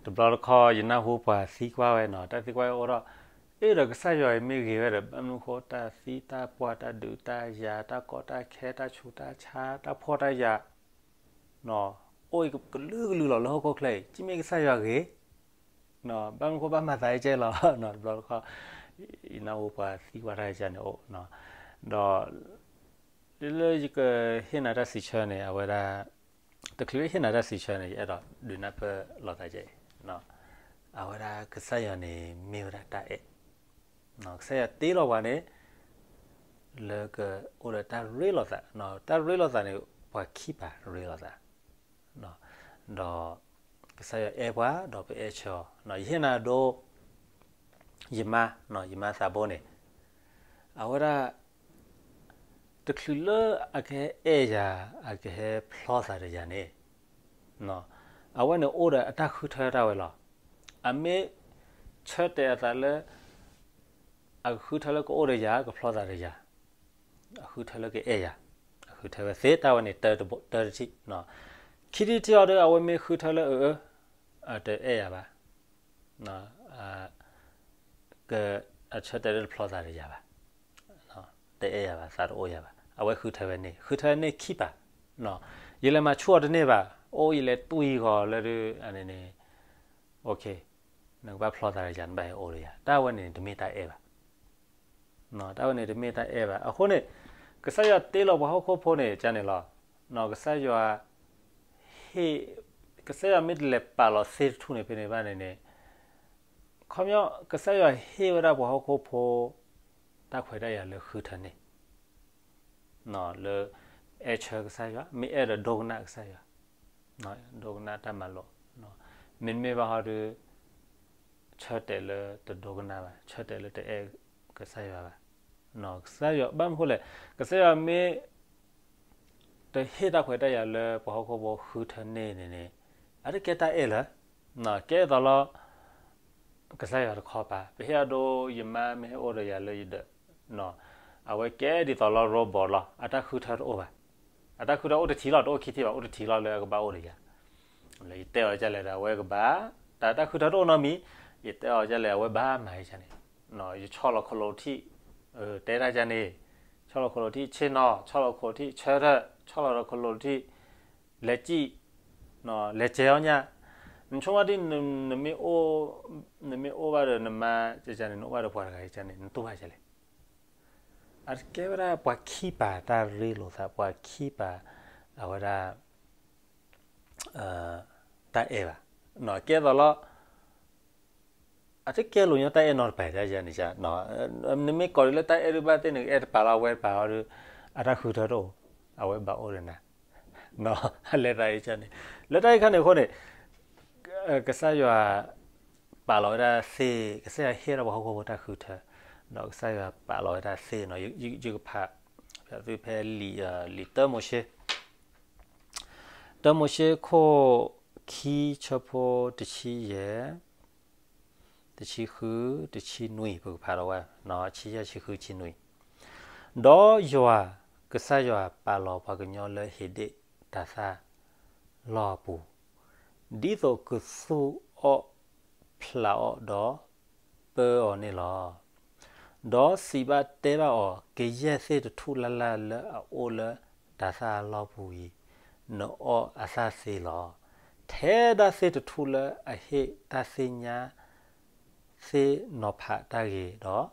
တဘျီတခီယနၢ်ဟူပှၤသံကွၢ်ဝဲနီၤ, တၢ်သံကွၢ်ဝဲအိၣ်ဒီး, အ့ဒီးကစၢ်ယွၤအံၤမ့ၢ်ဂ့ၤဝဲဒီး ဘၣ်မနုၤဃိတၢ်သံတၢ်ပှၢ်တၢ်ဒုးတၢ်ယၤ တၢ်ကီတၢ်ခဲ တၢ်ဆူးတၢ်ဆါ တၢ်ဖှီၣ်တၢ်ယာ် အိၣ်အံၤကလုာ်ကလုာ်လီၤလၢဟီၣ်ခိၣ်ချၢအံၤ ကမ့ၢ်ကစၢ်ယွၤဂ့ၤ, ဘၣ်မနုၤဃိဘၣ်မၤသးအကဲလီၤ, တဘျီတခီ ယနၢ်ဟူပှၤသံကွၢ်တၢ်ကန့ၣ်အိၣ်, ဒီး လၢယကဟ့ၣ်နၤတၢ်စံးဆၢန့ၣ် အဝဲဒၣ်, တချုးဟ့ၣ်နၤတၢ်စံးဆၢန့ၣ် ယအဲၣ်ဒိးဒုးနၢ်ပၢၢ်လိာ်သးကဲ, အဝဲဒၣ်ကစၢ်ယွၤန့ၣ် မ့ၢ်ဝဲဒၣ်တၢ်အဲၣ်, ကစၢ်ယွၤတ့လီၤပှၤန့ၣ် လၢကအိၣ်ဒီးတၢ်ရ့လိာ်သး, တၢ်ရ့လိာ်သးန့ၣ် ပှၤခံပၤရ့လိာ်သး ဒီးကစၢ်ယွၤအဲၣ်ပှၤ ဒီးပအဲၣ်ဆၢအီၤ, ယဟ့ၣ်နၤဒိ ယမါ, ယမါသးဘိန့ၣ်, အဝဲဒၣ် တချုးလၢအကဟဲအဲၣ်ယၤ အကဟဲဖျီသးဒီးယၤန့ၣ်, အဝဲန့ၣ်အိၣ်ဒီးအတၢ်ဃုထၢတၢ်ဝဲလီၤ. အမ့ၢ်ဆၢတဲာ်အသးလၢ အကဃုထၢလၢကအိၣ်ဒီးယၤ ကဖျီသးဒီးယၤ, အဃုထၢလၢကအဲၣ်ယၤ, အဃုထၢဝဲသ့တၢ်ဝဲန့ၣ် တၢတထံၣ်, ခံထံၣ်တထံၣ်အီၤဒီး အဝဲမ့ၢ်ဃုထၢလၢအအၢ, အတအဲၣ်ယၤဘၣ် အဆၢတဲာ်လၢတဖျီသးဒီးယၤဘၣ်, တအဲၣ်ယၤဘၣ် သးတအိၣ်ယၤဘၣ်, အဝဲဃုထၢဝဲန့ၣ် ဃုထၢန့ၢ်ခံပၤ, ယလဲၤမၤဆူၣ်အီၤတန့ၢ်ဘၣ်, အိၣ်ယလဲၤတွံၢ်ဂီၤလၢဒုးန့ၣ်, နကဘၣ်ဖျီသးဒီးယၤ နဘၣ်ဟဲအိၣ်ဒီးယၤ, တၢ်ဝဲန့ၣ်တမ့ၢ်တၢ်အဲၣ်ဘၣ် တၢ်ဝဲန့ၣ်တမ့ၢ်တၢ်အဲၣ်ဘၣ်. အဃိန့ၣ် ကစၢ်ယွၤတ့လီၤပှၤဟီၣ်ခိၣ်ဖိန့ၣ်ကန့ၣ်လီၤ. ကစၢ်ယွၤ ဟ့ၣ်, ကစၢ်ယွၤမ့ၢ်တလဲၤပာ်လီၤသ့တထူၣ်န့ၣ်ဖဲန့ၣ်ဘၣ်န့ၣ်န့ၣ်, ခီပညီ ကစၢ်ယွၤဟ့ၣ်ဝဲဒၣ်ပှၤဟီၣ်ခိၣ်ဖိ တၢ်ခွဲးတၢ်ယာ်လၢဃုထၢန့ၢ် လၢ အဲၣ်ဆၢကစၢ်ယွၤ, မ့ၢ်အဲၣ်ဒီးဒိကနၣ်ကစၢ်ယွၤ, ဒိကနၣ်တၢ်မၤလိာ်, မ့တမ့ၢ်ဘၣ်ဟီဒီး ဆၢတဲာ်လၢတဒိကနၣ်ဘၣ်, ဆၢတဲာ်လၢတအဲၣ်ကစၢ်ယွၤဘၣ်. ကစၢ်ယွၤဘၣ်မနုၤဃိလဲၣ်, ကစၢ်ယွၤမ့ၢ် တဟ့ၣ်တၢ်ခွဲးတၢ်ယာ်လၢပှၤဟီၣ်ခိၣ်ဖိဃုထၢန့ၢ်န့ၣ်န့ၣ်, အတကဲတၢ်အဲၣ်လၢၤ, ကဲသိးလီၤ ကစၢ်ယွၤတခီပၤ, ပဟ့ၣ်အဒိ ယမါမ့ၢ်ဟဲအိၣ်ဒီးယၤလၢယဒၢး, အဝဲကဲဒ်သိးလီၤ robot လီၤ, အတၢ်ဃုထၢတအိၣ်ဘၣ်, အတၢ်ဃုထၢအိၣ်တထံၣ်လီၤ, တအိၣ်ခံထံၣ်ဘၣ်, အိၣ်တထံၣ်လီၤလၢအကဘၣ်အိၣ်ဒီးယၤ, လၢယတဲအီၤဒ်လဲၣ်ဒီး အဝဲကဘၣ်, တၢ်တၢ်ဃုထၢတအိၣ်နီတမံၤ, ယတဲအီၤဒ်လဲၣ် အဝဲဘၣ်မၤယၤန့ၣ်, ယဆီၣ်လီၤခလိာ်ထံး, တဲတၢ်ယၤန့ၣ်, ဆီၣ်လီၤခလိာ်ထံးဆ့ၣ်နီၤ, ဆီၣ်လီၤခလိာ်ထံးဆၢထၢၣ်, ဆီၣ်လီၤဒီးခလိာ်ထံး လဲၤစံၣ်, လဲၤစဲၤအီၣ်ညၣ်, နဆိကမိၣ်ဒ် နမ့ၢ်အိၣ်ဘၣ်ဒီးနမါန့ၣ်, နအိၣ်ဘၣ်ဒီးပှၤတဂၤန့ၣ် နတူၢ်ဘၣ်ဒ်လဲၣ်. အတကဲဝဲဒၣ်ပှၤခံပၤတၢ်ရ့လိာ်သး, ပှၤခံပၤ အဝဲဒၣ် တၢ်အဲၣ်ဘၣ်, ကဲသိးလီၤ အတကဲလိာ်ညီတၢ်အဲၣ်နီတပၤတၢ်ယၤန့ၣ်, နမ့ၢ်ကိးဒ်လၢတၢ်အဲၣ်ဒုးဘၣ်သ့ၣ်န့ၣ် အဲၣ်တပၤလီၤ အဝဲတပၤလီၤဒီး အတၢ်ဃုထၢတအိၣ်, အဝဲဘၣ်အိၣ်ဒီးနၤ, လဲၤသးအံၤန့ၣ်, လၢတၢ်အံၤခါန့ၣ်အဃိန့ၣ် ကစၢ်ယွၤ ပာ်လီၤဝဲဒၣ်သ့ၣ်, ကစၢ်ယွၤဟ့ၣ်ဒၣ်ပှၤဟီၣ်ခိၣ်ဖိတၢ်ဃုထၢ, ဒီးကစၢ်ယွၤပာ်လီၤဝဲဒၣ်သ့ၣ်နီၤ, ယကဖး ဖဲလံာ်, လံာ်တၢမိၤၡ့, တၢမိၤၡ့ခိၣ်ခံ ဆၢဖိတဆံယဲၢ်, တဆံဃု, တဆံနွံ, ပကဖးဒီးဝဲ, ဆံယဲၢ် ဆံဃု ဆံနွံ, ဒီးယွၤ, ကစၢ်ယွၤပာ်လီၤပှၤကညီလၢဧ့ဒ့ၣ်တၤသၣ်လီၢ်အပူၤ, ဒ်သိးကသူၣ်အီၣ်ဖျးအီၣ်ဒီးပၢအီၤန့ၣ်လီၤ. ဒီးစံးဘၣ်တဲဘၣ်အီၤ, ကယဲၢ်သ့ၣ်တထူၣ်လၢ်လၢ်လၢအအိၣ်လၢတၤသၣ်လီၢ်ပူၤအံၤ, နအီၣ်အသၣ်သ့လီၤ. ထဲဒၣ်သ့ၣ်တထူၣ်လၢအဟ့ၣ်တၢ်သ့ၣ်ညါ သ့ၣ်နီၤဖးတၢ်ဂ့ၤဒီး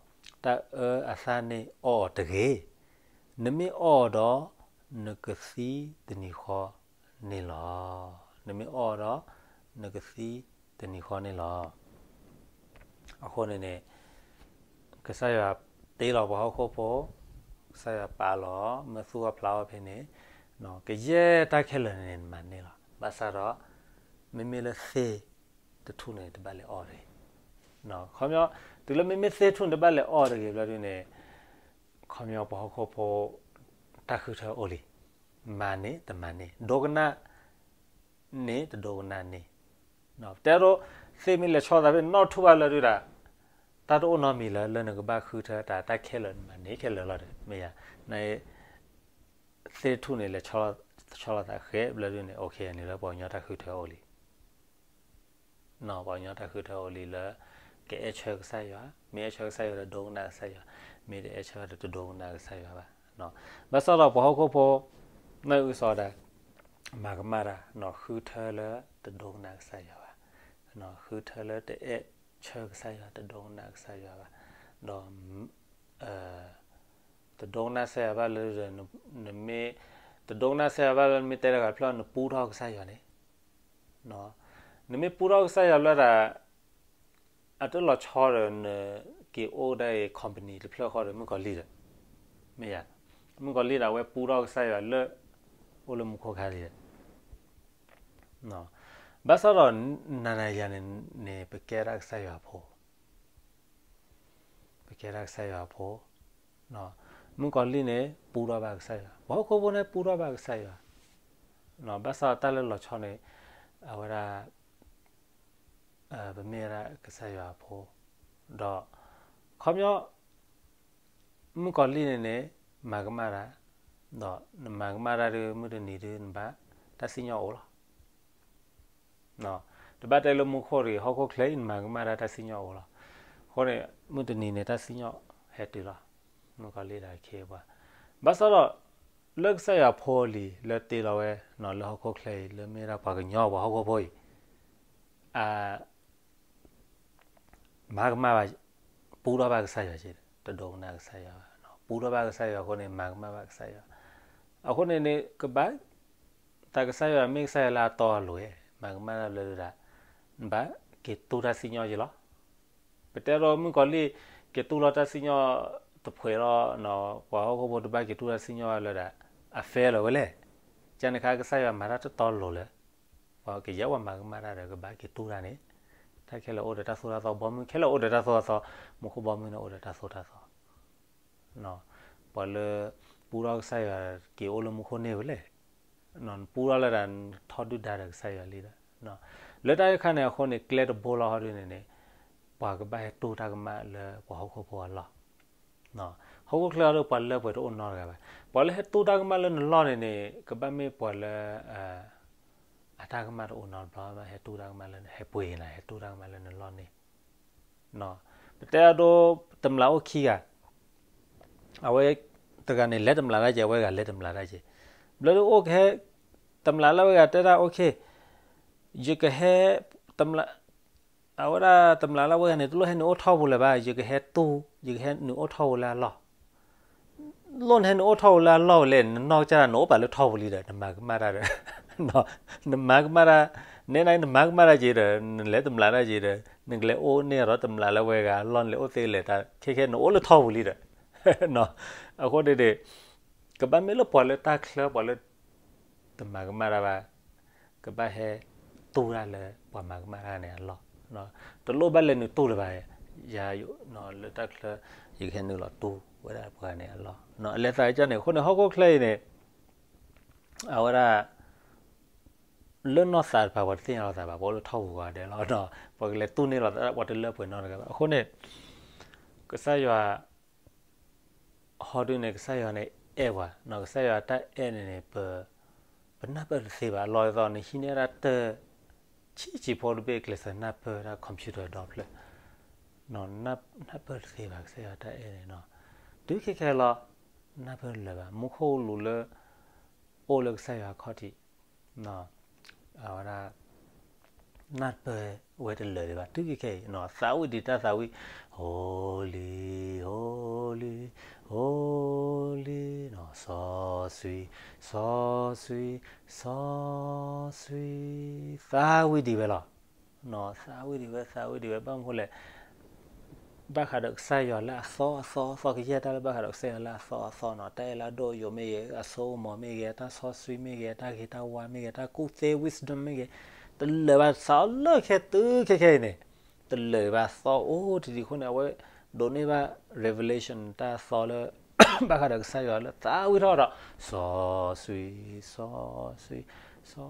တၢ်အၢအသၣ်န့ၣ်အီၣ်အီၤတဂ့ၤ. နမ့ၢ်အီၣ်အီၤဒီး နကသံတနံၤဃီန့ၣ်လီၤ. နမ့ၢ်အီၣ်အီၤဒီး နကသံတနံၤဃီန့ၣ်လီၤ. အဃိန့ၣ်န့ၣ် ကစၢ်ယွၤတ့လီၤပှၤဟီၣ်ခိၣ်ဖိ, ကစၢ်ယွၤပာ်လီၤ မၢသူၣ်အီၣ်ဖျးအီၣ်ဖဲန့ၣ်, ကယဲၢ်တၢ်ခဲလၢာ်န့ၣ် နမၤန့ၢ်လီၤ. ဘၣ်ဆၣ်ဒီး မ့မ့ၢ်လၢသ့ၣ်တထူၣ်န့ၣ် တဘၣ်လဲၤအီၣ်တဂ့ၤ. ခီပညီ တုၤလၢမ့မ့ၢ်သ့ၣ်တထူၣ်န့ၣ် တဘၣ်လဲၤအီၣ်တဂ့ၤဘျီဒုန့ၣ်, ခီပညီပှၤဟီၣ်ခိၣ်ဖိ တၢ်ဃုထၢအိၣ်လံ, မၤန့ၢ်တမၤန့ၢ်, ဒိကနၣ်န့ၢ်တဒိကနၣ်န့ၢ်. တဲဒိ သ့ၣ်မ့ၢ်လဲၤဆီသးဖဲနီၢ်ထူၣ်ဘၣ်လၢဒုဒၣ်, တၢ်တအိၣ်နီတမံၤလၢ လၢနကဘၣ်ဃုထၢတၢ်, တၢ်ခဲလၢာ်နမၤန့ၢ်ခဲလၢာ်လီၤဒီး မ့ၢ်ယၤ, န သ့ၣ်တထူၣ်န့ၣ် လဲၤဆီလီၤသးဃဲဘျီဒုန့ၣ် အိၣ်ခ့န့ၣ်လၢပှၤကညီတၢ်ဃုထၢအိၣ်လံ. ပှၤကညီတၢ်ဃုထၢအိၣ်လံလၢ ကအဲၣ်ဆၢကစၢ်ယွၤ, မ့ၢ်အဲၣ်ဆၢကစၢ်ယွၤဒီးဒိကနၣ်ကစၢ်ယွၤ, မ့ၢ်တအဲၣ်ဆၢဒီးတဒိကနၣ်ကစၢ်ယွၤဘၣ်. ဘၣ်ဆၣ်ဒီးပှၤဟီၣ်ခိၣ်ဖိ နၢ်အုၣ်စီၤဒၣ် မၤကမၣ်တၢ် ဃုထၢလၢတဒိကနၣ်ကစၢ်ယွၤဘၣ်, ဃုထၢလၢတအဲၣ်ဆၢကစၢ်ယွၤ တဒိကနၣ်ကစၢ်ယွၤဘၣ်, ဒီး တဒိကနၣ်ကစၢ်ယွၤဘၣ်လၢ နမ့ၢ် တဒိကနၣ်ကစၢ်ယွၤဘၣ်လၢနမ့ၢ်တဲတဂၤဖျၢၣ် နပူထီၣ်ကစၢ်ယွၤန့ၣ်, နမ့ၢ်ပူထီၣ်ကစၢ်ယွၤလၢဒၣ် အတလီၤဆီဒီးနက့ၤအိၣ်ဒၣ်အံၤ company တဖျၢၣ်ဃီဒီးမုၣ်ကီၤလံၢ်ဒီး, မ့ၢ်ယါ, မုၣ်ကီၤလံၢ်ဒီးအဝဲပူထီၣ်ကစၢ်ယွၤလၢ အိၣ်လၢမူခိၣ်ခါလံဒီး, ဘၣ်ဆၣ်ဒီးနၤနၤယၤန့ၣ်န့ၣ် ပကဲဒၣ်ကစၢ်ယွၤအဖိ ပကဲဒၣ်ကစၢ်ယွၤအဖိ, မုၣ်ကီၤလံၢ်န့ၣ် ပူထီၣ်ဘၣ်ကစၢ်ယွၤ, ပှၤဟီၣ်ခိၣ်ဖိန့ၣ် ပူထီၣ်ဘၣ်ကစၢ်ယွၤ, ဘၣ်ဆၣ်တၢ်လၢလီၤဆီန့ၣ် အဝဲဒၣ် ပမ့ၢ်ဝဲဒၣ်ကစၢ်ယွၤအဖိ, ဒီး ခီပညီ မုၣ်ကီၤလံၢ်န့ၣ်န့ၣ် မၤကမၣ်တၢ်, ဒီးနမၤကမၣ်တၢ်ဒီး မုၢ်တနံၤဒီးနဘၣ်တၢ်စံၣ်ညီၣ်အိၣ်လီၤ. တဘၣ်တဲလၢမူခိၣ်တဂ့ၤ ဟီၣ်ခိၣ်ချၢအံၤ နမၤကမၣ်တၢ်တၢ်စံၣ်ညီၣ်အိၣ်လီၤ. အဃိန့ၣ် မုၢ်တနံၤန့ၣ် တၢ်စံၣ်ညီၣ်ဟဲတုၤလီၤ. မုၣ်ကီၤလံၢ်ဒီးအခ့အပှၤ, ဘၣ်ဆၣ်ဒီး လၢကစၢ်ယွၤအဖိအလံၤ လၢတ့လီၤဝဲ လၢဟီၣ်ခိၣ်ချၢအံၤ လၢမ့ၢ်ဒၣ်ပှၤကညီပှၤဟီၣ်ခိၣ်ဖိအံၤ အ မၤကမၣ်ဘၣ်, ပူထီၣ်ဘၣ်ကစၢ်ယွၤက့ၤဒီး တဒိကနၣ်ကစၢ်ယွၤဘၣ်, ပူထီၣ်ဘၣ်ကစၢ်ယွၤအဃိန့ၣ် မၤကမၣ်ဘၣ်ကစၢ်ယွၤ, အဃိန့ၣ်န့ၣ် ကဘၣ် တၢ်ကစၢ်ယွၤမ့ၢ်ကစၢ်ယွၤလၢအတီအလိၤဧါ, မၤကမၣ်တၢ်ဘျၢဒၣ် နဘၣ်က့ၤတူၢ်တၢ်စံၣ်ညီၣ်က့ၤလီၤ. ပတဲဒီးမုၣ်ကီၤလံၢ် က့ၤတူၢ်လီၤတၢ်စံၣ်ညီၣ်တဖှဲးလီၤ, ပှၤဟီၣ်ခိၣ်ဖိတဘၣ်က့ၤတူၢ်တၢ်စံၣ်ညီၣ်လၢဒၣ် အ fair လီၤဝဲလဲၣ်. ကန့ၣ်ခါကစၢ်ယွၤမၤတၢ်တတီလိၤလၢ ပှၤကယဲၢ်ပှၤမၤကမၣ်တၢ်ဒီး ကဘၣ်က့ၤတူၢ်တၢ်န့ၣ်, တၢ်ခဲလၢာ်အိၣ်ဒီးတၢ်သိၣ်တၢ်သီ, ဘီမုၢ်ခဲလၢာ်အိၣ်ဒီးတၢ်သိၣ်တၢ်သီ, မူခိၣ်ဘီမုၢ်န့ၣ်အိၣ်ဒီးတၢ်သိၣ်တၢ်သီ ပှၤလၢ ပူထီၣ်ကစၢ်ယွၤ က့ၤအိၣ်လၢမူခိၣ်န့ၣ်ဝဲလဲၣ်. နပူထီၣ်လၢဒၣ် နထီဒုၣ်ဒါဒီးကစၢ်ယွၤလံဒီး, လၢတၢ်အံၤခါန့ၣ်အဃိန့ၣ် ကျဲတဘိလီၤဟီဒ်န့ၣ်န့ၣ် ပှၤကဘၣ်ဟဲတူၢ်တၢ်ကမၣ်လၢပှၤဟီၣ်ခိၣ်ဖိအလီၢ်, ဟီၣ်ခိၣ်ချၢအံၤဒီးပှၤလၢပှဲၤတအိၣ်နီတဂၤဘၣ်. ပှၤလၢဟဲတူၢ်တၢ်ကမၣ်လၢနလီၢ်န့ၣ်န့ၣ် ကဘၣ်မ့ၢ်ပှၤလၢ အတၢ်ကမၣ်တအိၣ်နီတဘျီဘၣ်, ဟဲတူၢ်တၢ်ကမၣ်လၢ ဟဲပှ့ၤနၤ ဟဲတူၢ်တၢ်ကမၣ်လၢနလီၢ်န့ၣ်, ပတဲအဒိ တမျးအိၣ်ခံဂၤ, အဝဲတဂၤန့ၣ် လဲၤတမျးတၢ်က့ၤ, အဝဲတဂၤလဲၤတမျးတၢ်က့ၤ, ဘျီဒုးအိၣ်ကဟဲ တမျးလၢဝဲဂၤတဲဒၣ် okay, ယကဟဲ တမျး အဝဲဒၣ်တမျးလၢဝဲဂၤန့ၣ် တလိၣ်ဟဲနုာ်အိၣ်ထီၣ်ပူၤလၢၤဘၣ်, ယကဟဲတူၢ်, ယကဟဲနုာ်အိၣ်ထီၣ်ပူၤလၢအလီၢ် လိၣ်နဟဲနုာ်အိၣ်ထီၣ်ပူၤလၢအလီၢ်ဝဲလဲၣ်, နနီၢ်ကစၢ်ဒၣ် နအိၣ်ပာ်လၢထီပူၤလံဒီး နမၤကမၣ်တၢ်ဒီး နမၤကမၣ်တၢ်, နဲဒၣ်နမၤကမၣ်တၢ်က့ၤဒီး နလဲၤတမျးတၢ်က့ၤဒီး နကလဲၤအိၣ်န့ၢ်ဒီးတမျးလၢဝဲဂၤအလီၢ် နလဲၤအိၣ်သ့လဲၣ်, တၢ်ခဲခဲနအိၣ်လၢထီပူၤလံဒီး အဃိန့ၣ်န့ၣ် ကဘၣ်မ့ၢ်လၢပှၤလၢတၢ်ချၢ ပှၤလၢ တမၤကမၣ်တၢ်ဘၣ်, ကဘၣ်ဟဲတူၢ်တၢ်လၢပှၤမၤကမၣ်တၢ်န့ၣ်အလီၢ်, တလိၣ်ဘၣ်လဲၤနုာ်တူၢ်လၢၤဘၣ်, ယၤ လၢတၢ်ချၢ ယကဟဲနုာ်လီၤတူၢ်ဝဲဒၣ်ပှၤန့ၣ်အလီၢ်, အလဲၤသးကန့ၣ် အဃိန့ၣ် ဟီၣ်ခိၣ်ချၢအံၤန့ၣ် အဝဲဒၣ် လၢနီၢ်သးတဖၣ် ပှၤတသ့ၣ်ညါလီၤသးဘၣ်, ပှၤလၢထီပူၤဂၤဒဲးလီၤ, ပှၤကလဲၤတူၢ်န့ၢ်လီၤသး ပှၤတလၢပှဲၤနီတဂၤဘၣ်. အဃိန့ၣ် ကစၢ်ယွၤ ဟီဒုန့ၣ် ကစၢ်ယွၤန့ၣ်အဲၣ်ပှၤ, ကစၢ်ယွၤတၢ်အဲၣ်န့ၣ်န့ၣ် ပ ပနၢ်ပၢၢ်တသ့ဘၣ်. အလီၢ်အသိး နဟံးန့ၢ်ဒၣ်တၢ် ဆံးဆံးဖိတဘ့ၣ် ကျဲးစၢးနၢ်ပၢၢ်ဒၣ် computer ဒီဖျၢၣ်, နၢ်ပၢၢ်တသ့ဘၣ် ကစၢ်ယွၤတၢ်အဲၣ်န့ၣ်နီၤ. တုၤခဲခဲလီၤ နၢ်ပၢၢ်တလၢၤဘၣ်. မူခိၣ်လိၤလၢ အိၣ်လၢကစၢ်ယွၤအခီၣ်ထံး အဝဲဒၣ် နၢ်ပၢၢ်ဝဲတလၢာ်ဒံးဘၣ်. တုၤခဲခဲအံၤ သးဝံၣ်ဒံးတၢ်သးဝံၣ် Holy, holy, holy, စီဆှံ, စီဆှံ, စီဆှံ, သးဝံၣ်ဒံးဝဲလီၤ. သးဝံၣ်ဒံးဝဲ သးဝံၣ်ဒံးဝဲ ဘၣ်မနုၤလဲၣ် ဘၣ်ဃးဒီးကစၢ်ယွၤလၢအသီအသီအသီ ကယဲၢ်တၢ်လၢဘၣ်ဃးဒီးကစၢ်ယွၤလၢအသီအသီနီၤ. တၢ်အဲၣ်လၢအဒိၣ်အယိာ်မ့ၢ်ဂ့ၤ, အစိအမီၤမ့ၢ်ဂ့ၤ, တၢ်စီဆှံမ့ၢ်ဂ့ၤ, တၢ်ဂ့ၤတၢ်ဝါမ့ၢ်ဂ့ၤ, တၢ်ကူၣ်သ့ wisdom မ့ၢ်ဂ့ၤ, တလၢာ်ဘၣ် စးလၢခဲတုၤခဲခဲအံၤန့ၣ် တလၢာ်ဘၣ် သီအိၣ်တဒံးအဃိန့ၣ် အဝဲဒိးန့ၢ်ဘၣ် revelation တၢ်သီလၢ ဘၣ်ဃးဒီးကစၢ်ယွၤလၢသးဝံၣ်ထီၣ်ဒီး စီဆှံ စီဆှံ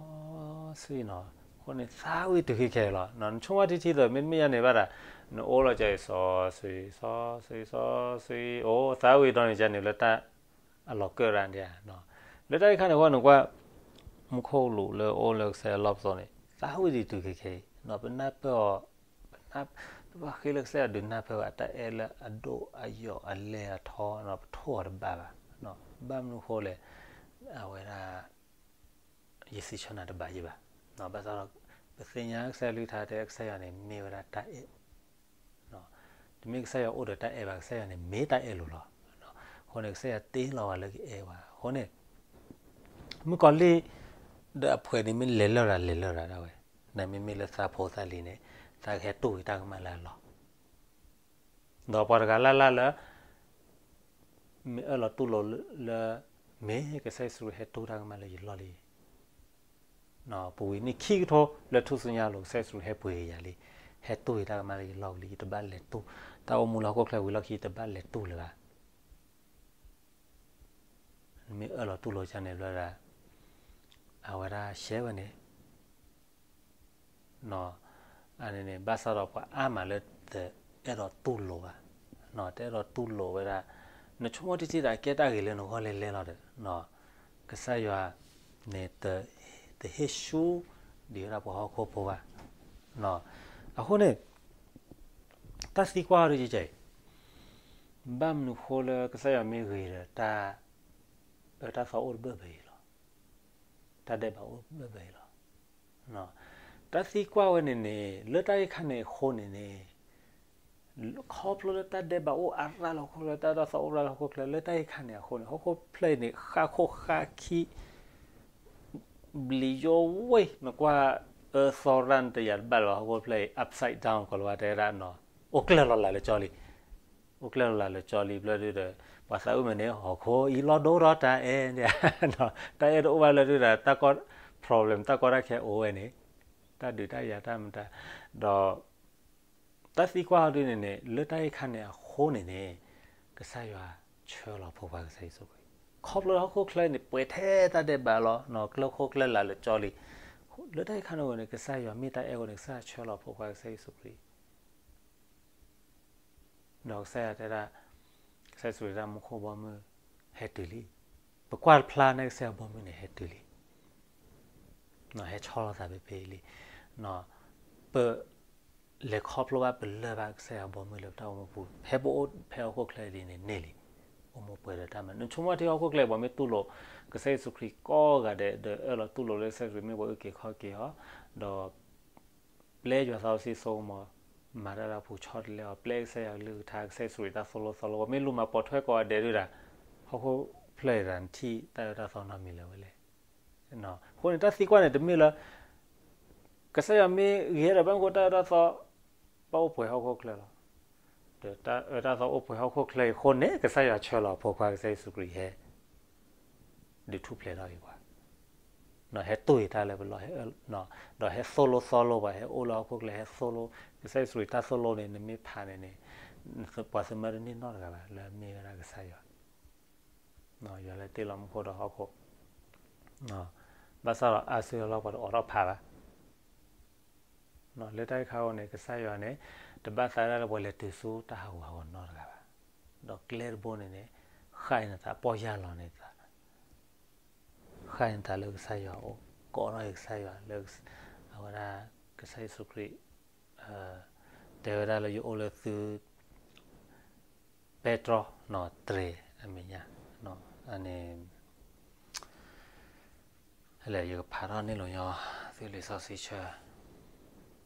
စီဆှံနီၤ. အဃိန့ၣ် သးဝံၣ်တုၤခဲခဲအံၤလီၤ. နဆိကမိၣ်ထံထံဒီး မ့တမ့ၢ်ယါန့ၣ်ဘၣ်ဒၣ် နအိၣ်လီၤကီးအံၤ စီဆှံ စီဆှံ စီဆှံ အိၣ်သးဝံၣ်ဒီးန့ၣ် ကန့ၣ်လၢတၢ်အလီၤကၢၢ်ရၢ်ဒံးဧါ. လၢတၢ်အံၤခါန့ၣ် အဃိန့ၣ်ကွၢ် မူခိၣ်လိၤလၢအိၣ်လၢကစၢ်ယွၤလီၢ်ပစိာ်န့ၣ် သးဝံၣ်ဒံးတုၤခဲခဲအံၤ ပနၢ်ပၢၢ်အီၤ, ပဘၣ်ဃ့လၢကစၢ်ယွၤဒုးနၢ်ပၢၢ်ဘၣ် တၢ်အဲၣ်လၢအဒိၣ်အယိာ်အလဲၢ်အထီ ပထိၣ်အီၤတဘၣ်ဘၣ်. ဘၣ်မနုၤဃိလဲၣ်, အဝဲဒၣ် ယစံးဆၢနၤတဘၣ်ယံၤဘၣ်. ဘၣ်ဆၣ်ဒီး ပသ့ၣ်ညါကစၢ်ယွၤကလုၢ်ကထါတဲ ကစၢ်ယွၤန့ၣ်မ့ၢ်ဝဲဒၣ်တၢ်အဲၣ် တမ့ၢ်ကစၢ်ယွၤအိၣ်ဒီးတၢ်အဲၣ်ဘၣ်, ကစၢ်ယွၤန့ၣ်မ့ၢ်တၢ်အဲၣ်လိၤလီၤ. အဃိန့ၣ် ကစၢ်ယွၤတ့လီၤဝဲလၢကအဲၣ်ဝဲ. အဃိန့ၣ် မုၣ်ကီၤလံၢ် ဒီးအပှဲၤန့ၣ်မ့ၢ်လဲၤလၢာ်ရၤလဲၤလၢာ်ရၤဒၣ်ဝဲ, နမ့မ့ၢ်လၢသးဖိသးလံၤန့ၣ် သးကဟဲတူၢ်ဝံၤတၢ်ကမၣ်လၢအလီၢ် ဒီးပှၤတဂၤလၢ်လၢ်လၢ မ့ၢ်အၢၣ်လီၤတူၢ်လိာ်လၢ မ့ၢ်ကစၢ်ယ့ၣ်ၡူးခရံာ်ဟဲတူၢ်တၢ်ကမၣ်လၢယလီၢ်လံ. ပဝံၤနံၣ်ခံကထိလၢထူၣ်စုညါအလိၤ ကစၢ်ယ့ၣ်ၡူးခရံာ်ဟဲပှ့ၤက့ၤယၤလံ, ဟဲတူၢ်ယတၢ်ကမၣ်လၢယလီၢ်ဝံၤလံ, ယတဘၣ်လဲၤတူၢ်, တၢ်အိၣ်မူလၢဟီၣ်ခိၣ်ချၢဝံၤလီၢ်ခံ ယတဘၣ်လဲၤတူၢ်လၢၤဘၣ်. နမ့ၢ်အၢၣ်လီၤတူၢ်လိာ်ကန့ၣ်ဘျီဒၣ် အဝဲဒၣ်ရှဲဝဲန့ၣ် အန့ၣ်န့ၣ် ဘၣ်ဆၣ်ဒီးပှၤအါမးလၢတအဲၣ်ဒိးတူၢ်လိာ်ဘၣ်, တအဲၣ်ဒိးတူၢ်လိာ်ဝဲဒၣ်, နဆိကမိၣ်တထံၣ်ဒၣ်ကဲတၢ်ဂ့ၤလၢနဂီၢ်လဲၣ်လဲၣ်လီၤဒီး ကစၢ်ယွၤန့ၣ် တဟ့ၣ်ဆူၣ်ဒံးဝဲဒၣ်ပှၤဟီၣ်ခိၣ်ဖိဘၣ်. အဃိန့ၣ် တၢ်သံကွၢ်အီၤဒ်ယဲအံၤ, ဘၣ်မနုၤဃိလၢကစၢ်ယွၤမ့ၢ်ဂ့ၤဒီး တၢ်အၢတၢ်သီအိၣ်တဘၢၣ်ဘၢအံၤလီၤ. တၢ်ဒဲးဘးအိၣ်တဘၢၣ်ဘၢအံၤလီၤ. တၢ်သံကွၢ်ဝဲန့ၣ်န့ၣ် လၢတၢ်အံၤခါန့ၣ်အဃိန့ၣ်န့ၣ် ခီဖျိလၢတၢ်ဒဲးဘးအိၣ်အါရၣ်လၢဟီၣ်ခိၣ်ချၢ တၢ်အၢတၢ်သီအိၣ်ရၣ်လၢဟီၣ်ခိၣ်ချၢ လၢတၢ်အံၤခါန့ၣ်အဃိန့ၣ် ဟီၣ်ခိၣ်ဖျၢၣ်အံၤန့ၣ် ဃၣ်ခိၣ်ဃၣ်ခံ ဘျံးယိဝ့ၢ် နကွၢ်အၢသီရၣ်နတယာ်တဘၣ်လၢၤဘၣ် ဟီၣ်ခိၣ်ဖျၢၣ်အံၤ upside down ကီၤလၤဝါတဲဝဲဒၣ်နီၤ အိၣ်ကျၢၢ်လီၤလးလၢကၠီလံ, အိၣ်ကျၢၢ်လီၤလးလၢကၠီလံ ဘျီဒုဒီး ပှၤသးအုၣ်မဲာ်န့ၣ် ဟီၣ်ခိၣ်အံၤလီၤဒိၣ်ထီၣ်တၢ်အဲၣ်, တၢ်အဲၣ်တအိၣ်ဘၣ်လၢဒုဒီး တၢ်ကီ problem တၢ်ကီတၢ်ခဲအိၣ်ဝဲန့ၣ် တၢ်ဒုးတၢ်ယၤတၢ်မတၤ ဒီး တၢ်သံကွၢ်အီၤဒ်န့ၣ်န့ၣ် လၢတၢ်အံၤခါန့ၣ်အဃိန့ၣ်န့ၣ် ကစၢ်ယွၤဆှၢလီၤဖိခွါကစၢ်ယ့ၣ်ၡူးခရံာ် ခီဖျိလၢဟီၣ်ခိၣ်ချၢန့ၣ် ပှဲၤထဲတၢ်ဒဲးဘးလီၤ ကျၢၢ်ခိၣ်ကျၢၢ်လးလၢကၠီလံ, လၢတၢ်အံၤခါန့ၣ်အဃိန့ၣ် ကစၢ်ယွၤမ့ၢ်တၢ်အဲၣ်အဃိန့ၣ် ကစၢ်ယွၤဆှၢလီၤဖိခွါကစၢ်ယ့ၣ်ၡူးခရံာ် ဒီးကစၢ်ယွၤတဲဒၣ် ကစၢ်ယ့ၣ်ၡူးခရံာ်တၢ်မူခိၣ်ဘီမုၢ် ဟဲတုၤလံ, ပကွၢ်တဖျါန့ၣ်ကစၢ်ယွၤဘီမုၢ်န့ၣ် ဟဲတုၤလံ ဟဲဆီလီၤသးဖဲဖဲအံၤလံ, ပ လဲၤခီဖျိဘၣ်ပလၢၢ်ဘၣ်ကစၢ်ယွၤဘီမုၢ်လၢပတၢ်အိၣ်မူပူၤ ဖဲပအိၣ်ဖဲဟီၣ်ခိၣ်ချၢဒ်န့ၣ်န့ၢ်လံ, အိၣ်မူပှဲၤဒီးတၢ်မၤ နဆိကမိၣ်ထံဟီၣ်ခိၣ်ချၢ ပှၤမ့ၢ်တူၢ်လိာ် ကစၢ်ယ့ၣ်ၡူးခရံာ်ကိးဂၤဒဲး ဒီးအၢၣ်လီၤတူၢ်လိာ်လၢကစၢ်ယ့ၣ်ၡူးခရံာ်မ့ၢ်ပှၤအုၣ်က့ၤခီၣ်က့ၤအီၤ, ဒီး ပျဲယွၤသးစီဆှံစိကမီၤ, မၤတၢ်လၢအပူၤဆီတလဲအီၤ, ပျဲကစၢ်ယွၤကလုၢ်ကထါ ကစၢ်ယ့ၣ်ၡူးခရံာ်တၢ်သိၣ်လိသီလိ ပှၤမ့ၢ်လူၤမၤပိာ်ထွဲကိးဂၤဒဲးဒုဒီး ဟီၣ်ခိၣ်ဖျၢၣ်အံၤတၢ်နထံၣ်တၢ်အၢတၢ်သီနီတမံၤလၢၤဝဲလဲၣ်. အဃိန့ၣ် တၢ်သံကွၢ်န့ၣ် တမ့ၢ်လၢ ကစၢ်ယွၤမ့ၢ်ဂ့ၤဒီး ဘၣ်မနုၤဃိတၢ်အၢတၢ်သီ ဘၣ်အိၣ်ပှဲၤဟီၣ်ခိၣ်ချၢလီၤ. ဒီးတၢ်အၢတၢ်သီအိၣ်ပှဲၤဟီၣ်ခိၣ်ချၢအံၤအဃိန့ၣ် ကစၢ်ယွၤဆှၢလီၤအဖိခွါကစၢ်ယ့ၣ်ၡူးခရံာ်ဟဲ ဒုးထူၣ်ဖျဲးထီၣ်က့ၤပှၤ, ဟဲတူၢ်အံၤတၢ်လၢပလီၢ်, ဒီးဟဲသိၣ်လိသီလိပှၤ, ဟဲအိၣ်လၢဟီၣ်ခိၣ်ချၢ ဟဲသိၣ်လိ, ကစၢ်ယ့ၣ်ၡူးခရံာ်တၢ်သိၣ်လိန့ၣ် နမ့ၢ်ဖးန့ၣ်န့ၣ် ပှၤသမၢတန့ၢ်နီတဂၤဘၣ် လၢအမ့ၢ်ဝဲဒၣ်ကစၢ်ယွၤ, ယွၤလၢတ့လီၤမူခိၣ်ဒီးဟီၣ်ခိၣ်, ဘၣ်ဆၣ်ဒီးအါစုအလီၢ်ပှၤတအိးထီၣ်ဖးဘၣ် လၢတၢ်အံၤခါအဃိန့ၣ် ကစၢ်ယွၤန့ၣ် တဘၣ်သးဒၣ်လၢပှၤလဲၤတုၤဆူတၢ်ဟးဂူာ်ဟးဂီၤနီတဂၤဘၣ်. ဒီးကျဲတဘိန့ၣ်န့ၣ် ဃၣ်အံၤနသး ပီၢ်ယၢ်လီၤန့ၣ်သး, ဃၣ်အံၤနသးလၢကစၢ်ယွၤအအိၣ်, ကိးထီၣ်အံၤကစၢ်ယွၤလၢ အဝဲဒၣ် ကစၢ်ယ့ၣ်ၡူးခရံာ် တဲဝဲဒၣ်လၢယအိၣ်လၢသု ပဲတြီ နီၣ်တြဲၤအမဲာ်ညါ, န့ၣ် လဲၣ် ယကဖးထီၣ်န့ၢ်လိာ်ညီ သုလံာ်စီဆှံဆ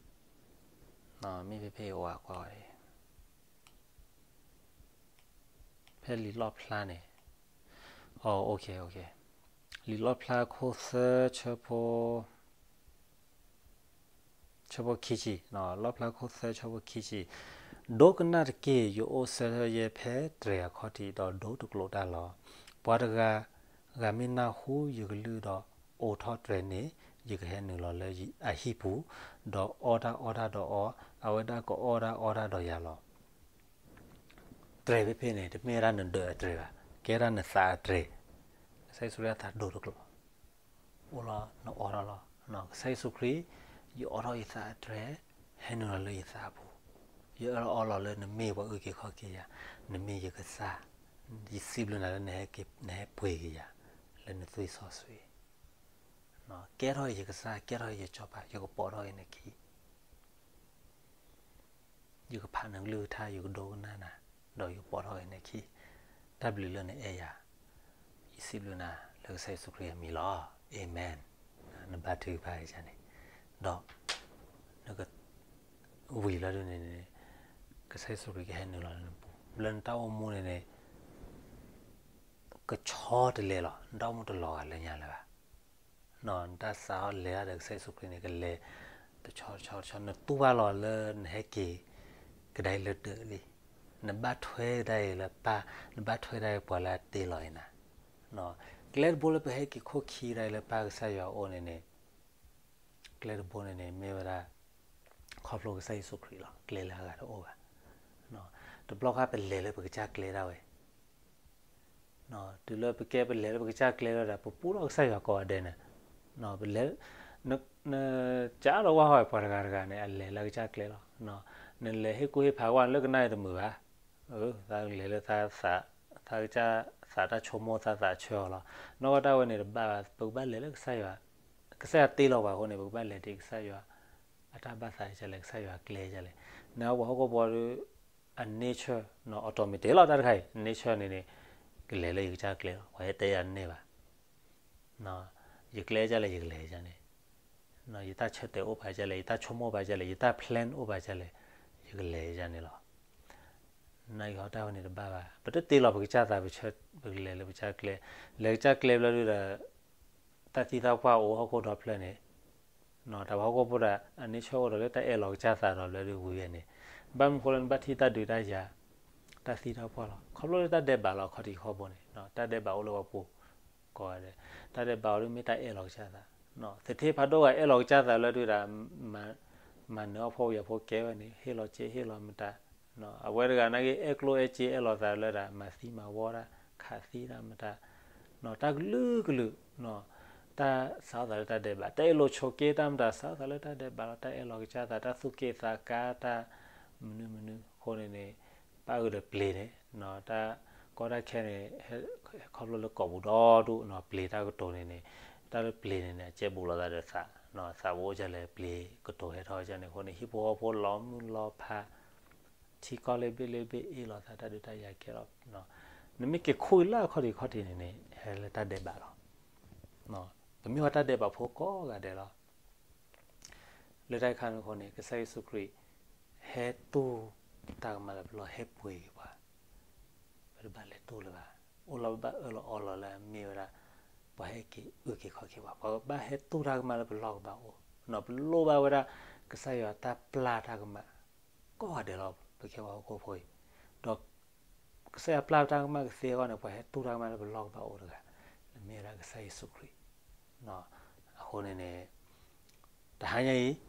ၢ, မ့ၢ်ဖဲဖဲအံၤအိၣ်ကွၢ်အံၤ, ဖဲလံာ်လီၣ်ဖျါန့ၣ်, အိၣ် လံာ်လီၣ်ဖျါခိၣ်သၢဆၢဖိ ဆၢဖိခံဆံ, လီၣ်ဖျါခိၣ်သၢဆၢဖိခံဆံ, ဒိကနၣ်တက့ၢ်, ယအိၣ်ဆၢထၢၣ်ယဲၢ်ဖဲတြဲၤအခီၣ်ထံး ဒီးဒိတကျိးတၢ်လီၤ. ပှၤတဂၤဂၤမ့ၢ်နၢ်ဟူယကလုၢ်ဒီးအိးထီၣ်တြဲၤန့ၣ်, ယကဟဲနုာ်လီၤလၢအဟံၣ်ပူၤ, ဒီးအီၣ်တၢ်အီတၢ်ဒီးအီၤ, အဝဲဒၣ်ကအီၣ်တၢ်အီတၢ်ဒီးယၤလီၤ. တြဲၤဖဲဖဲန့ၣ် တမ့ၢ်ဝဲဒၣ်နဒၢးအတြဲၤဘၣ်, ကဲဒၣ်နသးအတြဲၤ, ကစၢ်ယ့ၣ်ၡူးခရံာ်အသးဒိတကျိး အိၣ်လီၤ နအိးထီၣ်လီၤ. ကစၢ်ယ့ၣ်ၡူးခရံာ်, ယအိးထီၣ်ယသးအတြဲၤ, ဟဲနုာ်လီၤလၢယသးအပူၤ, ယအၢၣ်လီၤအီလီၤလၢနမ့ၢ်ပှၤအုၣ်က့ၤခီၣ်က့ၤယၤ, နမ့ၢ်ယကစၢ်, ယစံးဘျုးနၤလၢနဟဲပှ့ၤက့ၤယၤ လၢနသွံၣ်စီဆှံ, ကဲထီၣ်ယကစၢ်, ကဲထီၣ်ယစီၤပၤ, ယကပိာ်ထီၣ်အံၤနခံ, ယကဖးနကလုၢ်ကထါ, ယကဒိကနၣ်နၤ, ဒီးယကပိာ်ထီၣ်က့ၤနခံ, တၢ်ဘျုးလၢနအဲၣ်ယၤ, ယစံးဘျုးနၤလၢကစၢ်ယ့ၣ်ၡူးခရံာ်အမံၤလီၤ. Amen. နဘါထုကဖၣ်ကန့ၣ်, ဒီး နက ဝံၤလီၤဒုန့ၣ်န့ၣ်, ကစၢ်ယ့ၣ်ၡူးခရံာ်ကဟဲနုာ်လီၤလၢနပူၤ, လၢနတၢ်အိၣ်မူန့ၣ်န့ၣ် ကဆီတလဲလီၤ, နတၢ်အိၣ်မူတလီၤဂာ်လၢညါလၢၤဘၣ်. နတၢ်စးထီၣ်လဲၤတၢ်ဒီးကစၢ်ယ့ၣ်ၡူးခရံာ်န့ၣ် ကလဲၤတဆီတဆီတဆီ, နတူၢ်ဘၣ်လီၤလၢနဟဲက့ၤ ကဒါအံၤလၢဒၢးလံ, နဘၣ်ထွဲကဒါအံၤလၢပၢ်, နဘၣ်ထွဲကဒါအံၤပှၤလၢအတ့လီၤအံၤနၤ. ကျဲတဘိလၢပဟဲက့ၤခိၣ်ခံကဒါအံၤလၢပၢ်ကစၢ်ယွၤအအိၣ်န့ၣ်န့ၣ် ကျဲတဘိန့ၣ်န့ၣ် မ့ၢ်ဝဲဒၣ် ခီဖျိကစၢ်ယ့ၣ်ၡူးခရံာ်လီၤ. ကျဲလၢအဂၤတအိၣ်ဘၣ်. တဘျီဃီပလဲၤလၢပကစၢ်ကျဲဒၣ်ဝဲ တုၤလၢပကဲပလဲၤလၢပကစၢ်ကျဲလီၤဒီး ပပူထီၣ်ကစၢ်ယွၤကိးဂၤဒဲးန့ၣ်, ပလဲၤ, န, န, ကးဒီးဝဲဟီပှၤတဂၤတဂၤန့ၣ် အလဲၤလၢကစၢ်ကျဲလီၤ. နလဲၤဟ့ၣ်ကူၣ်ဟ့ၣ်ဖးကွၢ်လၢကနၣ်အံၤတမုာ်ဘၣ်. သးလဲၤလၢသး, သးကစၢ်သးတၢ်ဆိကမိၣ်သးသးဆၢအီၤလီၤ. နီၢ်ကီၢ်တၢ်ဝဲန့ၣ်တဘၣ်ဘၣ်, ပကဘၣ်လဲၤလၢကစၢ်ယွၤ, ကစၢ်ယွၤတ့လီၤပှၤအဃိန့ၣ် ပကဘၣ်လဲၤဒ်ကစၢ်ယွၤ အတၢ်ဘၣ်သးဒ်လဲၣ်, ကစၢ်ယွၤကျဲဒ်လဲၣ်. နပှၤဟီၣ်ခိၣ်ဖိဒီး အ nature နီၢ် automatic လီၤ. တၢ်တခါအံၤ nature န့ၣ်န့ၣ် ကလဲၤလၢယကစၢ်ကျဲလီၤ. ပှၤဟဲတဲယၤတန့ၢ်ဘၣ်. ယကျဲဒ်လဲၣ် ယကလဲၤဒ်န့ၣ်, ယတၢ်ဆၢတဲာ်အိၣ်ပာ်ဒ်လဲၣ်, ယတၢ်ဆိကမိၣ်ပာ်ဒ်လဲၣ်, ယတၢ် plan အိၣ်ပာ်ဒ်လဲၣ်, ယကလဲၤဒ်န့ၣ်လီၤ. နအံၤဟီၣ်တၢ်ဝဲန့ၣ်တဘၣ်ဘၣ်. ပတတ့လီၤပကစၢ်သး ပဆၢ, ပကလဲၤလၢပကစၢ်ကျဲ, လဲၤကစၢ်ကျဲဘျီဒုဒီး တၢ်သံတၢ်ပှၢ်အိၣ်ဟီၣ်ခိၣ်ဒီဖျၢၣ်န့ၣ်, တၢ်ပှၤဟီၣ်ခိၣ်ဖိဒီး အ nature အိၣ်ဒီးလၢတၢ်အဲၣ်လီၤကစၢ်သးဒီးဘျီဒုဝံၤဝဲန့ၣ်, ဘၣ်မနုၤဃိလၢနဘၣ်ထံၣ်တၢ်ဒုးတၢ်ယၤ, တၢ်သံတၢ်ပှၢ်လီၤ. ခီဖျိလၢတၢ်ဒဲးဘးလီၤခီၣ်ထံးခီၣ်ဘိန့ၣ်, တၢ်ဒဲးဘးအိၣ်လၢပှၤပူၤကိးဂၤဒဲး, တၢ်ဒဲးဘးအိၣ်ဒုးမ့ၢ်တၢ်အဲၣ်လီၤကစၢ်သး, သထ့ဖးဒိၣ်ဂၤအဲၣ်လီၤကစၢ်သးလၢဒုဒီး မၤနၢၤအီၣ်ဖိယၤဖိကဲဝဲန့ၣ် ဟ့ၣ်လီၤစ့ဟ့ၣ်လီၤမတၤ, အဝဲတဂၤနာ်က့ အဲၣ်ကျိၣ်အဲၣ်စ့အဲၣ်လီၤသးလၢဒၣ် မၤသံမၤဝီတၢ် ခးသံတၢ်မတၤ, တၢ်ကလုာ်ကလုာ်, တၢ်စးထီၣ်သးလၢတၢ်ဒဲးဘး, တၢ်အဲၣ်လိာ်ဆိးက့တၢ်မတၤ စးထီၣ်သးလၢတၢ်ဒဲးဘးလီၤ. တၢ်အဲၣ်လီၤကစၢ်သး, တၢ်သူၣ်က့ၣ်သးကါ, တၢ်မနုၤမနုၤအဃိန့ၣ်န့ၣ်, ပၣ်ဃုာ်ဒီးပျ့ၤန့ၣ်, တၢ်ကီတၢ်ခဲန့ၣ် ခီဖျိလၢကိာ်ပူၤဒီဒူၣ်နီၤ, ပျ့ၤတၢ်ကတိၤန့ၣ်န့ၣ်, တၢ်လၢပျ့ၤန့ၣ်န့ၣ် အကဲဘူးလိာ်သးဒီးသး, သးပအိၣ်ဒ်လဲၣ် ပျ့ၤကတိၤဟဲထီၣ်ဒ်န့ၣ်အဃိန့ၣ် ဟံၣ်ဖိဃီဖိလီၤမုၢ်လီၤဖး, ထံကီၢ်လၢဘ့ၣ်လၢဘ့ၣ်အ့ၣ်လိာ်သး တၢ်ဒုးတၢ်ယၤကဲလီၤ. နမ့ၢ်က့ၤခူၣ်လၢအခီၣ်ထံးခီၣ်ထံးန့ၣ်န့ၣ် ဟဲလၢတၢ်ဒဲးဘးလီၤ. ပမ့ၢ်ဝဲတၢ်ဒဲးဘးဖိကိးဂၤဒဲးလီၤ. လၢတၢ်ခါန့ၣ်အဃိန့ၣ် ကစၢ်ယ့ၣ်ၡူးခရံာ် ဟဲတူၢ်တၢ်ကမၣ်လၢပလီၢ် ဟဲပှ့ၤက့ၤပှၤ, ပတဘၣ်လဲၤတူၢ်လၢၤဘၣ်. အိၣ်လီၤပဘၣ်အၢၣ်လီၤအီလီၤလၢအမ့ၢ်ဝဲဒၣ် ပှၤဟဲက့ၤအုၣ်က့ၤခီၣ်က့ၤပှၤ, ပှၤဘၣ်ဟဲတူၢ်တၢ်ကမၣ်လၢပလီၢ်ကဘၣ်အိၣ်, ပလိၣ်ဘၣ်ဝဲဒၣ် ကစၢ်ယွၤတၢ်ပျၢ်တၢ်ကမၣ် ကိးဂၤဒဲးလီၤ. ပကဲပှၤဟီၣ်ခိၣ်ဖိအံၤ, ဒီး ကစၢ်ယွၤပျၢ်တၢ်ကမၣ်ကသ့အဂီၢ်န့ၣ် ပှၤဟဲတူၢ်တၢ်ကမၣ်လၢပလီၢ်ကဘၣ်အိၣ်တဂၤ, မ့ၢ်ဝဲဒၣ်ကစၢ်ယ့ၣ်ၡူးခရံာ်. အဃိန့ၣ်န့ၣ် တဟါညါအံၤ နမ့ၢ်အၢၣ်လီၤ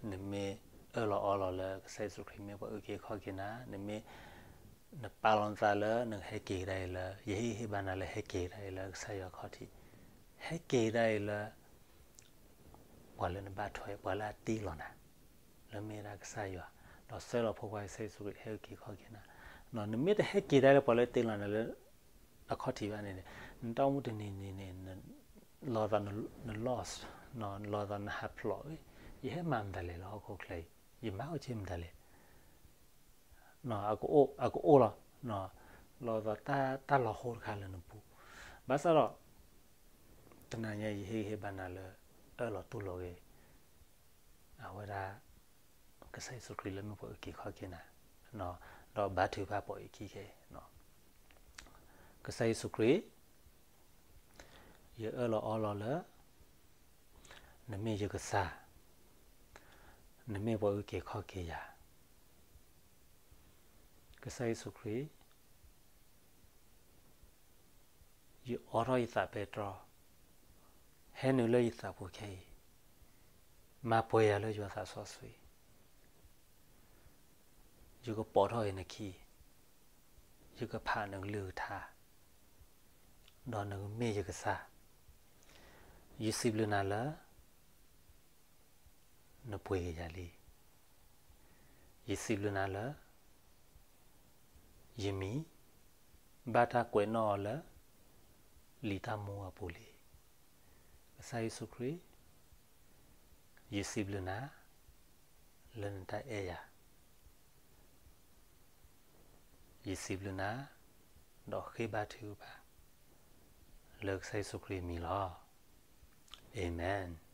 အီလီၤလၢကစၢ်ယ့ၣ်ၡူးခရံာ်မ့ၢ်ပှၤအုၣ်က့ၤခီၣ်က့ၤနၤ, နမ့ၢ် နပာ်လီၤနသးလၢနကဟဲက့ၤကဒါအံၤလၢ ယဟ့ၣ်ဂံၢ်ဟ့ၣ်ဘါနၤလၢဟဲက့ၤကဒါအံၤလၢကစၢ်ယွၤခီၣ်ထံး, ဟဲက့ၤကဒါအံၤလၢ ပှၤလၢနဘၣ်ထွဲ ပှၤလၢအတ့လီၤနၤ လၢမ့ၢ်ဝဲဒၣ်ကစၢ်ယွၤ, ဒီးဆှၢလီၤဖိခွါကစၢ်ယ့ၣ်ၡူးခရံာ်ဟဲက့ၤခီၣ်က့ၤနၤ. နမ့ၢ်တဟဲက့ၤဒၣ်လၢပှၤလၢတ့လီၤနၤလၢအခီၣ်ထံးဘၣ်န့ၣ်န့ၣ်, နတၢ်အိၣ်မူတနံၤနံၤန့ၣ် လီၤသးန lost, လီၤသးနဟးဖျိး, ယဟဲမၤမတၤလဲၣ်လၢဟီၣ်ခိၣ်ချၢအံၤ, ယမၤအီၣ်က့မတၤလဲၣ် အကအိၣ်, အကအိၣ်လီၤ, လီၤသးတၢ်လီၤဟိတခါလၢနပူၤ, ဘၣ်ဆၣ်ဒီး တနၤညါယဟ့ၣ်ဂံၢ်ဟ့ၣ်ဘါနၤလၢ အၢၣ်လီၤတူၢ်လိာ်ဂ့ၤ အဝဲဒၣ် ကစၢ်ယ့ၣ်ၡူးခရံာ်လၢမ့ၢ်ပှၤအုၣ်က့ၤခီၣ်က့ၤနၤ, ဒီးဘါထုကဖၣ်ပိာ်ယခံခဲအံၤ, ကစၢ်ယ့ၣ်ၡူးခရံာ်, ယအၢၣ်လီၤအီလီၤလၢ နမ့ၢ်ယကစၢ်, နမ့ၢ်ပှၤအုၣ်က့ၤခီၣ်က့ၤယၤ, ကစၢ်ယ့ၣ်ၡူးခရံာ်, ယအိးထီၣ်ယသးပဲတြီ, ဟဲနုာ်လၢယသးပူၤခဲအံၤ, မၤပှဲၤယၤလၢယွၤသးစီဆှံ, ယကပိာ်ထီၣ်က့ၤနခံ, ယကဖးနကလုၢ်ကထါ, ဒီးနကမ့ၢ်ယကစၢ်, ယစံးဘျုးနၤလၢ နပှ့ၤက့ၤယၤလံ. ယစံးဘျုးနၤလၢ ယမံၤ ဘၣ်တၢ်ကွဲးနီၣ်အီၤလၢ လံာ်တၢ်မူအပူၤလံ. ကစၢ်ယ့ၣ်ၡူးခရံာ်, ယစံးဘျုးနၤ လၢနတၢ်အဲၣ်ယၤ, ယစံးဘျုးနၤ, ဒီးဃ့ဘါထုကဖၣ် လၢကစၢ်ယ့ၣ်ၡူးခရံာ်အမံၤလီၤ. အၤမ့ၣ်.